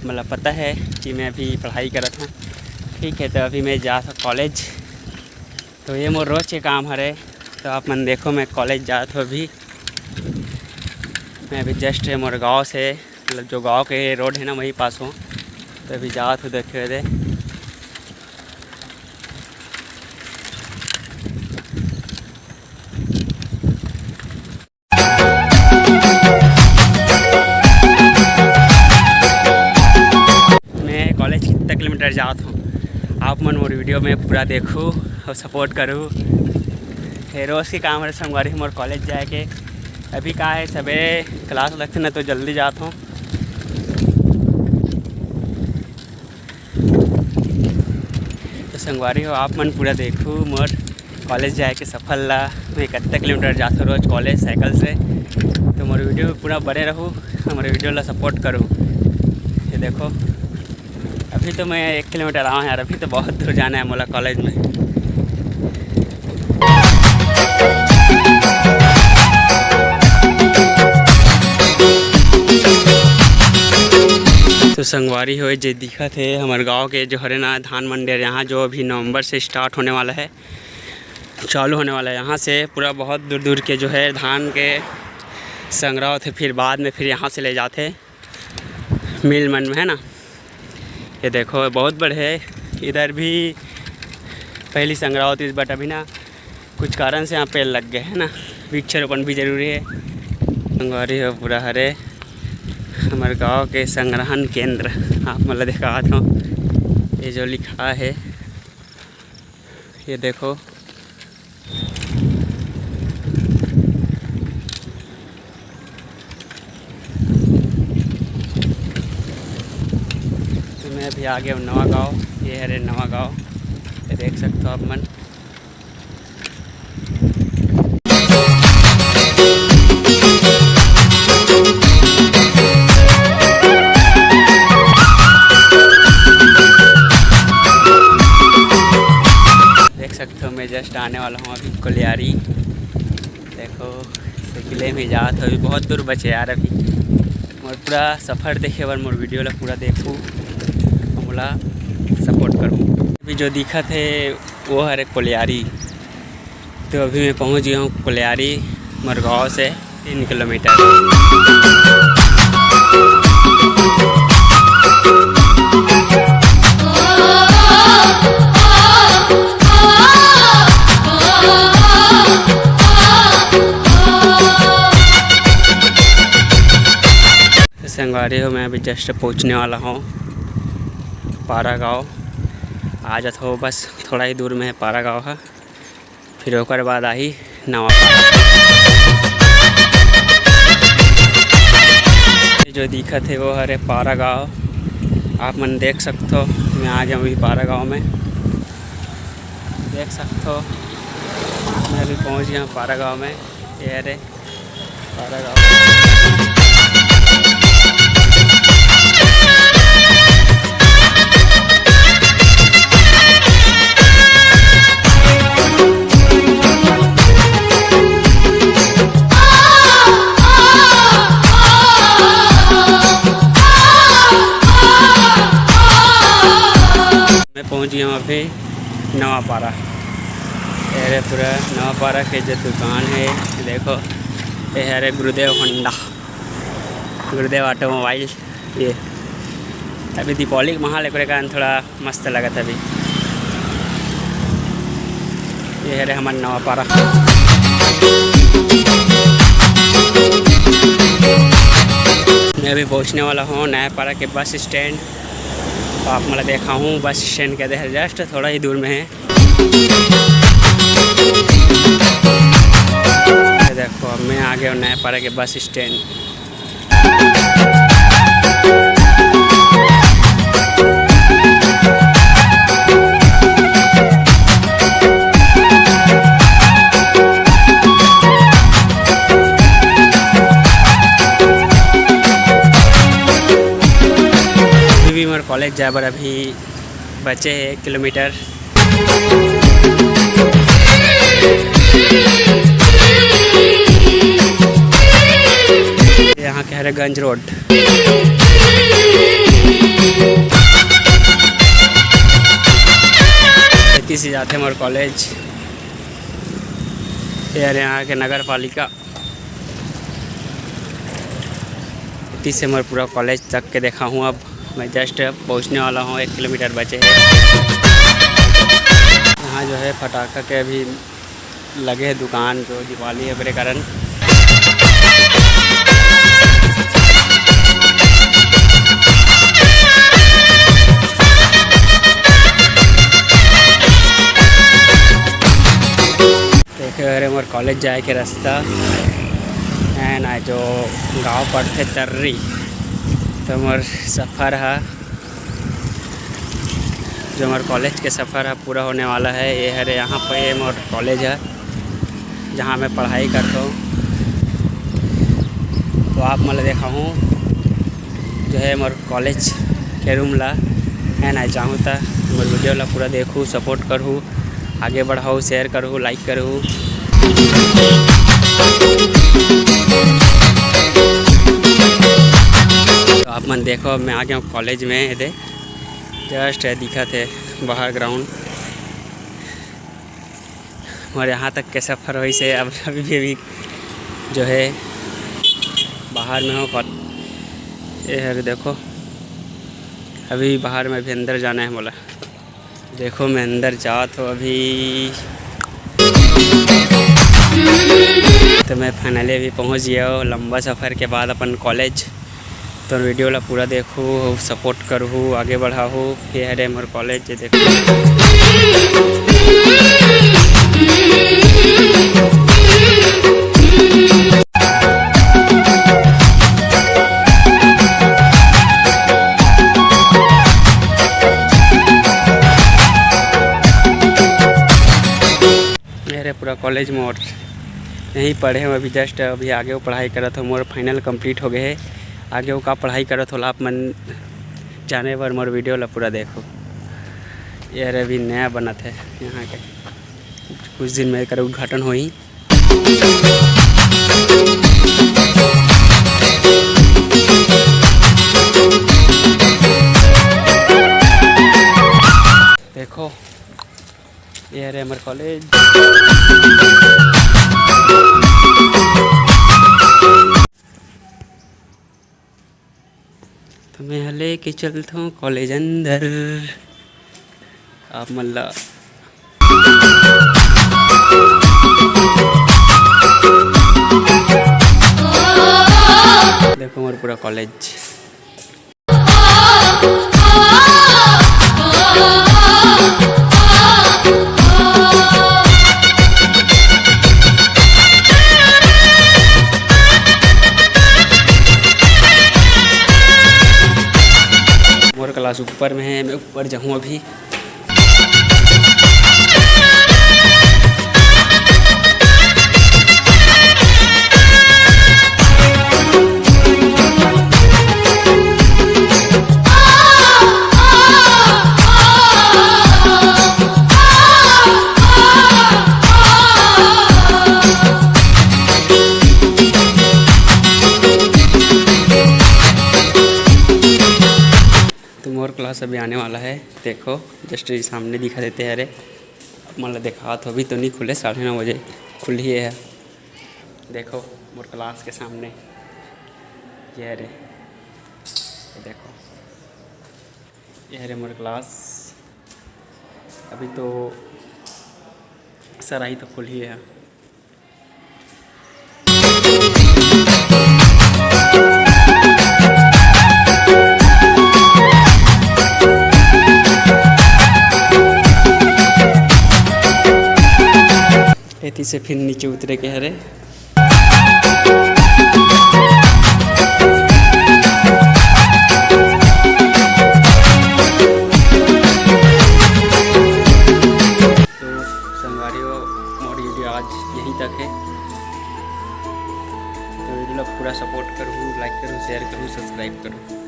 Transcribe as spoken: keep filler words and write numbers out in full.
मतलब पता है कि मैं अभी पढ़ाई करत हूँ। ठीक है, तो अभी मैं जात हूँ कॉलेज। तो ये मोर रोज के काम हरे। तो आप मन देखो, मैं कॉलेज जात हूँ अभी। मैं अभी जस्ट मोर गाँव से, मतलब जो गाँव के रोड है ना, वहीं पास हूँ। तो अभी जात हूँ, देखे दे। मैं कॉलेज कितना किलोमीटर जात हूँ, आप मन मोर वीडियो में पूरा देखू और सपोर्ट करू। ये रोज के काम हरे संगवारी मोर कॉलेज जाए के। अभी का है, सबेरे क्लास लगथे ना, तो जल्दी जात हूँ। तो संगवारी हो, आप मन पूरा देखू मोर कॉलेज जाए के सफर ला। मैं कत्ता किलोमीटर जाथो रोज कॉलेज साइकिल से। तो मोर वीडियो में पूरा बने रहू, हमर वीडियो ला सपोर्ट करू। ये देखो, अभी तो मैं एक किलोमीटर आवा हूँ यार, अभी तो बहुत दूर जाना है मोला कॉलेज में। तो संगवारी हो, जे दिखत हे हमर गांव के जो हरे ना धान मंडी, यहाँ जो अभी नवंबर से स्टार्ट होने वाला है, चालू होने वाला है, यहाँ से पूरा बहुत दूर दूर के जो है धान के संग्रह होथे, फिर बाद में फिर यहाँ से ले जाथे मिल मन में, है ना। ये देखो, बहुत बड़े है। इधर भी पहली संग्रह होती, बट अभी ना कुछ कारण से यहाँ पेड़ लग गए, है ना। वृक्षारोपण भी जरूरी है। संगवारी हो, पूरा हरे हमर गांव के संग्रहण केंद्र, आप मन ला दिखात हूँ। ये जो लिखा है, ये देखो। तो मैं अभी आ गया हूँ नवा गांव। ये हरे नवा गांव, ये देख सकते हो आप मन। देख सकते हो, मैं जस्ट आने वाला हूँ अभी कोलियारी। देखो, साइकिले में जात हूँ, अभी बहुत दूर बचे यार। अभी मोर पूरा सफर देखे बर मोर वीडियो ला पूरा देखू, मोला सपोर्ट करू। अभी जो दिखत है वो हरे कोलियारी। तो अभी मैं पहुंच गया हूँ कोलियारी मोर गांव से तीन किलोमीटर। संगवारी हो, मैं अभी जस्ट पहुंचने वाला हूँ पारा गांव। आ जात हो, बस थोड़ा ही दूर में है पारा गांव है, फिर ओकर बाद आही नवा पारा। ये जो दिखत है वो हरे पारा गांव, आप मन देख सकथो। मैं आ गया हूँ अभी पारा गांव में, देख सकथो। मैं अभी पहुँच गया हूँ पारा गांव में। ये हरे मैं पहुंच गया हूँ अभी नवा पारा। ये हरे पूरा नवा पारा के जो दुकान है, देखो, ये हरे गुरुदेव होंडा, गुरुदेव ऑटोमोबाइल। ये अभी दीपावली के माहौल, एकरे कारण थोड़ा मस्त लगत है अभी। ये हरे हमर नवा पारा। मैं अभी पहुंचने वाला हूँ नया पारा के बस स्टैंड। तो आप मन ला देखाहूँ बस स्टैंड के, देख, जस्ट थोड़ा ही दूर में है। ये देखो, अब मैं आ गया हूँ नया पारा के बस स्टैंड। अभी भी मोर कॉलेज जाए बर अभी बचे हे एक किलोमीटर। यहाँ के हरे गंज रोड। एती से जाथे मोर कॉलेज। ये हरे यहाँ के नगर पालिका। एती से मोर पूरा कॉलेज तक के देखाहूँ। अब मैं just पहुँचने वाला हूँ, एक किलोमीटर बचे हे। यहाँ जो है फटाका के अभी लगे हे दुकान, जो दिवाली हे ओकरे कारण। देखे हरे मोर कॉलेज जाए के रास्ता हे ना, जो गाँव पड़थे तर्री, तो मोर सफर हा, जो मोर कॉलेज के सफर हा पूरा होने वाला हे। ये हरे यहाँ पे ये मोर कॉलेज हे, जहाँ मैं पढ़ाई करता हूँ। तो आप मन ल देखाहूँ जो हे मोर कॉलेज के रूम ला, हे ना, चाहूँ त मोर वीडियो ला पूरा देखहू, support करहू, आगे बढ़ाहू, share करहू, like करहू। तो आप मन देखो, मैं आ गया हूँ कॉलेज में। ये दे, just दिखत हे बाहर ग्राउंड। और यहाँ तक के सफर होइस हे, अब अभी भी, अभी जो हे बाहर में हूँ। कॉल-, ये हरे देखो, अभी बाहर में, अभी अंदर जाना हे मोला। देखो, मैं अंदर जात हूँ अभी। तो मैं finally अभी पहुँच गया हूँ लंबा सफर के बाद अपन कॉलेज। तो वीडियो ला पूरा देखहू, support करहू, आगे बढ़ाहू। ये हरे मोर कॉलेज, ये देखो। ये हरे पूरा कॉलेज मोर, यहीं पढ़े हूँ अभी, just अभी आगे वो पढ़ाई करत हूँ, मोर final complete हो गए हे। आगे वो का पढ़ाई करत होला, आप मन जाने बर मोर वीडियो ला पूरा देखो। ये हरे अभी नया बनत हे यहाँ के, कुछ दिन में एकर उद्घाटन होही। देखो, ये हरे हमर कॉलेज। तो मैं ह लेके चलथों कॉलेज अंदर आप मन ला। देखो मोर पूरा कॉलेज। मोर क्लास ऊपर में हे, मैं ऊपर जाहूँ अभी। तो मोर क्लास अभी आने वाला है, देखो just ये सामने दिखा देते हैं। अरे आप मन ला देखात हो, अभी तो नहीं खुले, साढ़े नौ बजे खुली है। देखो मोर क्लास के सामने ये हरे, ये देखो, ये हरे मोर क्लास। अभी तो सर आई तो खुली है। एती से फिर नीचे उतरे के हरे। तो संगवारी हो, मोर वीडियो आज यहीं तक है। तो वीडियो ला पूरा support करूँ, like करूँ, share करूँ, subscribe करूँ।